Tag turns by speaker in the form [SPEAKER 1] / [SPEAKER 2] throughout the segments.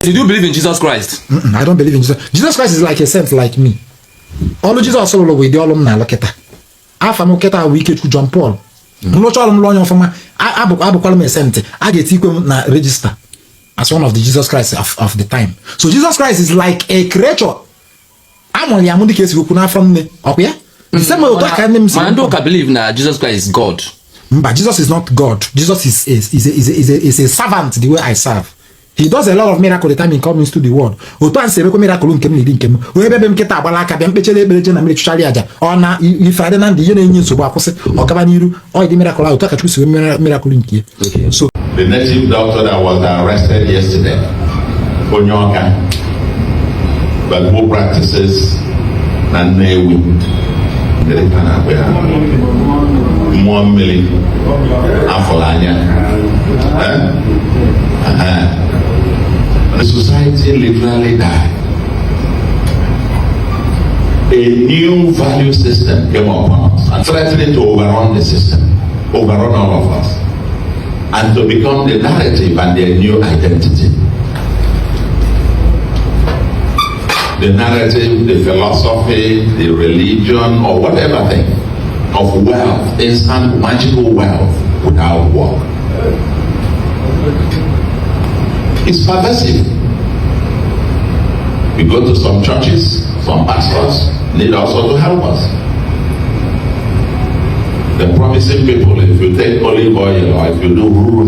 [SPEAKER 1] Did you believe in Jesus Christ?
[SPEAKER 2] Mm-mm, I don't believe in Jesus. Jesus Christ is like a saint like me. Ọlụ Jizọs lụrụ bụ ụdị ọlụ m na-alụ kịta. Afa m kịta bụ Ikechukwu John Paul. M lụcha ọlụ m lụọ onye ọfụma, abụkwala m a saint. A ga-etikwe m na register as one of the Jesus Christ of the time. So Jesus Christ is like a creature. A mụrụ ya amụ dịka esi okwu n'afọ nne. Ọkwa ya? The same way otu aka nne m si.
[SPEAKER 1] Mana ndị ụka believe na Jesus Christ is God.
[SPEAKER 2] Mba, Jesus is not God. Jesus is a servant the way I serve. He does a lot of miracle the time he comes into the world. Otu a si emekwa miracle nke m na-eri nke m. Onye bịa be m kịta agbala aka bịa mkpechere ekpere je na mmiri chụchara aja. Ọ na ife adị na ndị ihe na-enye nsogbu akwụsị. Ọ gaba n'iru. Ọ dị miracle ahụ otu a ka Chukwu si wee miracle nke ya. So
[SPEAKER 3] the native doctor that was arrested yesterday, Onyoka, but who practices na Nnewi, mmụọ mmiri afọrọ anya. The society literally died. A new value system came upon us and threatening to overrun the system, overrun all of us, and to become the narrative and their new identity. The narrative, the philosophy, the religion, or whatever thing of wealth, instant magical wealth without work. It's pervasive. We go to some churches, some pastors need also to help us. They're promising people if you take olive oil or if you do,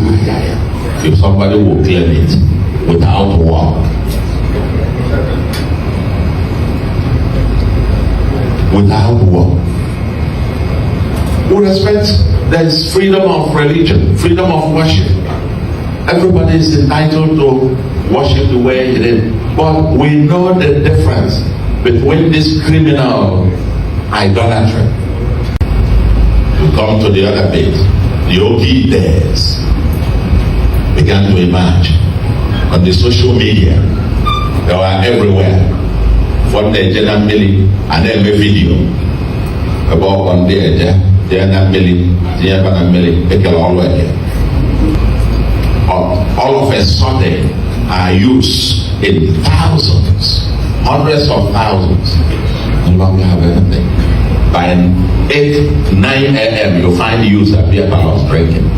[SPEAKER 3] if somebody will claim it without work. Without work. We respect there is freedom of religion, freedom of worship. Everybody is entitled to worship the way it is. But we know the difference between this criminal idolatry. We come to the other bit. The Yogi days began to emerge on the social media. They were everywhere. Ụfọdụ na-eje na mmiri a na-eme vidiyo ebe ọkpọ ndị eje jee na mmiri tinye ebe na mmiri ekele ọlụ eke. All of a sudden, our youths in thousands, hundreds of thousands, no longer have anything. By 8, 9 a.m., you find youths at beer parlors drinking.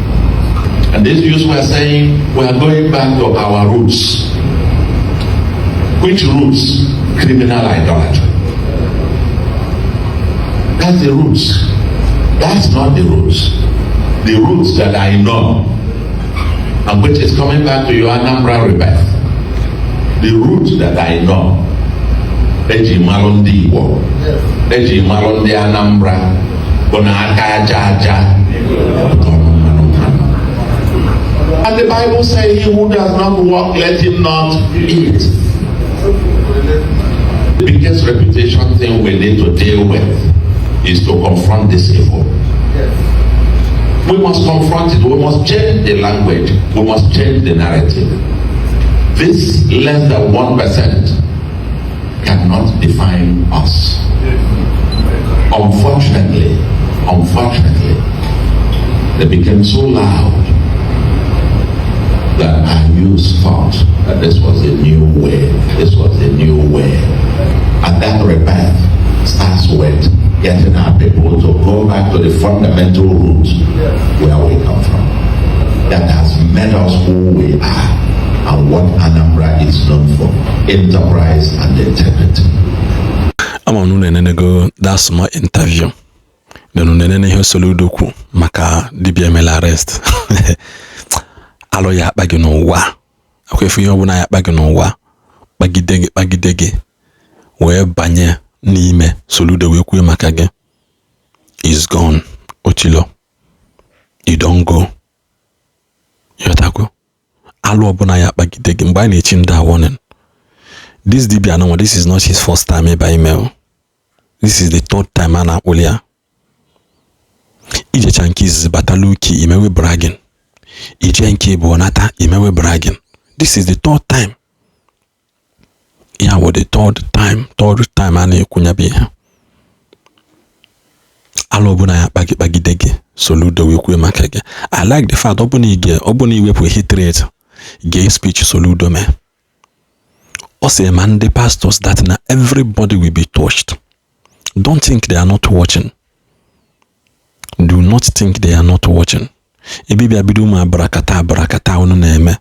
[SPEAKER 3] And these youths were saying, we are going back to our roots. Which roots? Criminal idolatry. That's the roots. That's not the roots. The roots that I know, and which is coming back to your Anambra rebirth. The roots that I know, eji malụ ndị Igbo, eji malụ ndị Anambra, bụ na aka aja aja. And the Bible says, he who does not work, let him not eat. The biggest reputation thing we need to deal with is to confront this evil. We must confront it. We must change the language. We must change the narrative. This less than 1% cannot define us. Unfortunately, they became so loud that our youth thought that this was a new way. This was a new way. And that rebirth starts with getting our people to go back to the fundamental roots where we come from. That has made us who we are and what Anambra is known for, enterprise and integrity.
[SPEAKER 4] Ama m na enenego that small interview, then unu enene ihe Soludo kwu maka dibia emela arrest. Alụ ya akpa gị n'ụwa akwa ihe ọbụla ya akpa gị n'ụwa kpagide gị kpagide gị wee banye n'ime. Soludo wee kwuo maka gị is gone. Ochilo, you don go. Ịghọtago? Alụ ọbụla ya akpagide gị mgbe a na-echi ndị a warning. This dibia no, this is not his first time ịba ime. This is the third time a na-akpụli ya. Ijecha nke izizi batala uki imewe bragging, ije nke ịbụọ nata imewe bragging. This is the third time. Ya wụ the third time a na-ekwu ya bụ ihe. Alụ ọbụla ya kpagi kpagide gị, Soludo wee kwuo maka gị. I like the fact ọ bụ na ige ọ bụ na iwepụ hatred gee speech Soludo mee. Ọ sị ma ndị pastors that na everybody will be touched. Don't think they are not watching. Do not think they are not watching. Ebe bịa bido ụmụ abarakata abarakata unu na-eme.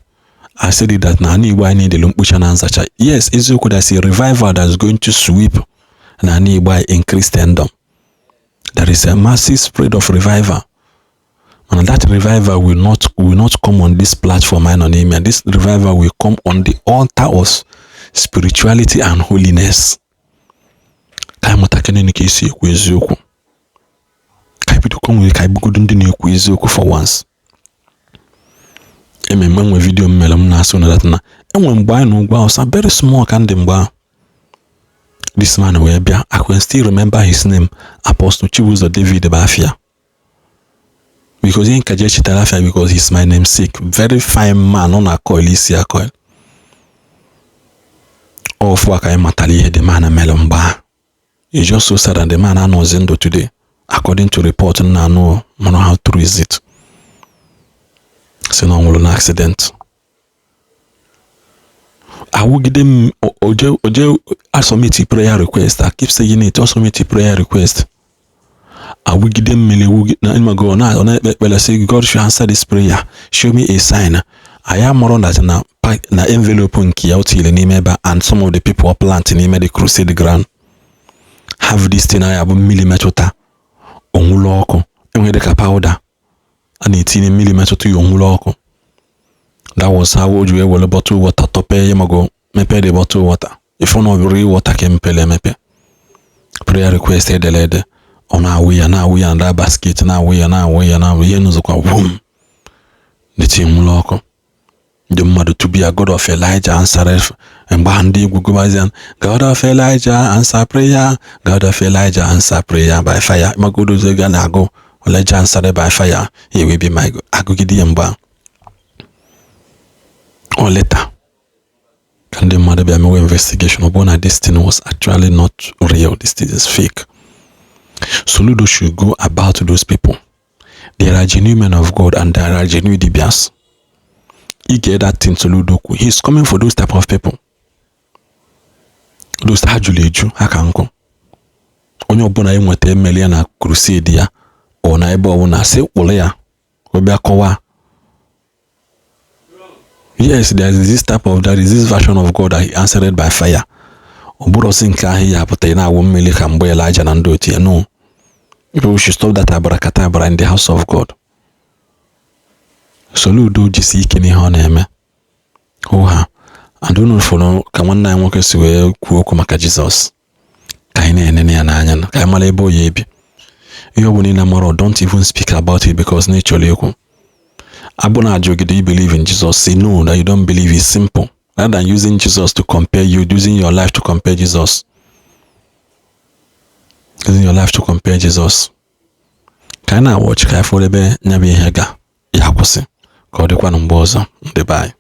[SPEAKER 4] I said it that na ana Igbo anyị niile mkpocha na nzacha. Yes, eziokwu, there's a revival that's going to sweep na ana Igbo anyị in Christendom. There is a massive spread of revival. And that revival will not come on this platform anyị nọ n'ime. This revival will come on the altar of spirituality and holiness. Ka anyị mụta kenene ka esi ekwu eziokwu. Ka anyị bido nwere ka anyị bụgodo ndị na-ekwu eziokwu for once. Ememme nwe video m mere m na-asụ na that na enwe mgbe anyị na ugwu Awụsa, very small ka ndị mgbe ahụ. This man wee bịa. I can still remember his name, Apostle Chibuzo David Bafia. Because ihe nkaji echetara afia because he's my namesake. Very fine man, ọ na-akọil isi akọil. Ofu a ka anyị matara ihe the man mere mgbe ahụ. It's just so sad that the man anọzi ndụ today. According to report nna anụ, mana how true is it? Si na ọ nwụrụ na accident. Awụgide m oje oje asubmit prayer request. I keep saying it, asubmit prayer request. Awụgide mmiri na ịmago ọ na-ekpe ekpere sị God should answer this prayer, show me a sign. Anyị amụrụ that na envelope nke ya o tinyere n'ime ebe a, and some of the people plant n'ime the crusade ground have this thing anya bụ mmiri metụta onwulu ọkụ, enwere dịka powder a na-etinye, mmiri metụta ya onwulu ọkụ. That was how o ji wee were bottle water tọpee ya, mago mepee the bottle water, ife na ọ real water ka emepere emepe. Prayer request edere ede, ọ na-awụ ya, na-awụ ya na basket, na-awụ ya, na-awụ ya, na-awụ ihe nụzọkwa wum, the thing nwụrụ ọkụ. Ndị mmadụ to be a God of Elijah answered. Mgbe ahụ ndị egwu gụbazian "God of Elijah answer prayer, God of Elijah answer prayer by fire", magodozie ga na-agụ "Elijah answered by fire, he will be my God". Agụgide ya mgbe ahụ ọ later ka ndị mmadụ bịa mewe investigation, ọ bụrụ na this thing was actually not real, this thing is fake. Soludo should go about those people. There are genuine men of God and there are genuine dibias. Ị get that thing Soludo kwu, he is coming for those type of people. Those ha jụrụ eju ha ka nkụ. Onye ọbụla enweta emeli ya na crusade ya ọ na ebe ọbụla sị kpụrụ ya ọ bịa kọwaa. Yes, there is this type of, there is this version of God that he answered by fire. Ọ bụrụzi nke ahụ ya apụta ị na-awụ mmiri ka mgbe Elijah na ndị otu ya. No, people should stop that abracadabra in the house of God. Soludo jisi ike n'ihe ọ na-eme hụ ha and unu fụrụ ka nwanne anyị nwoke si wee kwuo okwu maka Jizọs, ka anyị na-enene ya n'anya, ka anyị mara ebe o ya ebi. Ihe ọ bụla ị na-amarọ, don't even speak about it, because na ịchọrọ ikwu abụ na ajụ gị, "Do you believe in Jesus?" Say no, that you don't believe. Is simple, rather than using Jesus to compare you, using your life to compare Jesus, using your life to compare Jesus. Ka anyị na-awọchị ka anyị fụrụ ebe nya bụ ihe ga ya kwụsị. Ka ọ dịkwa na mgbe ọzọ, ndị be anyị.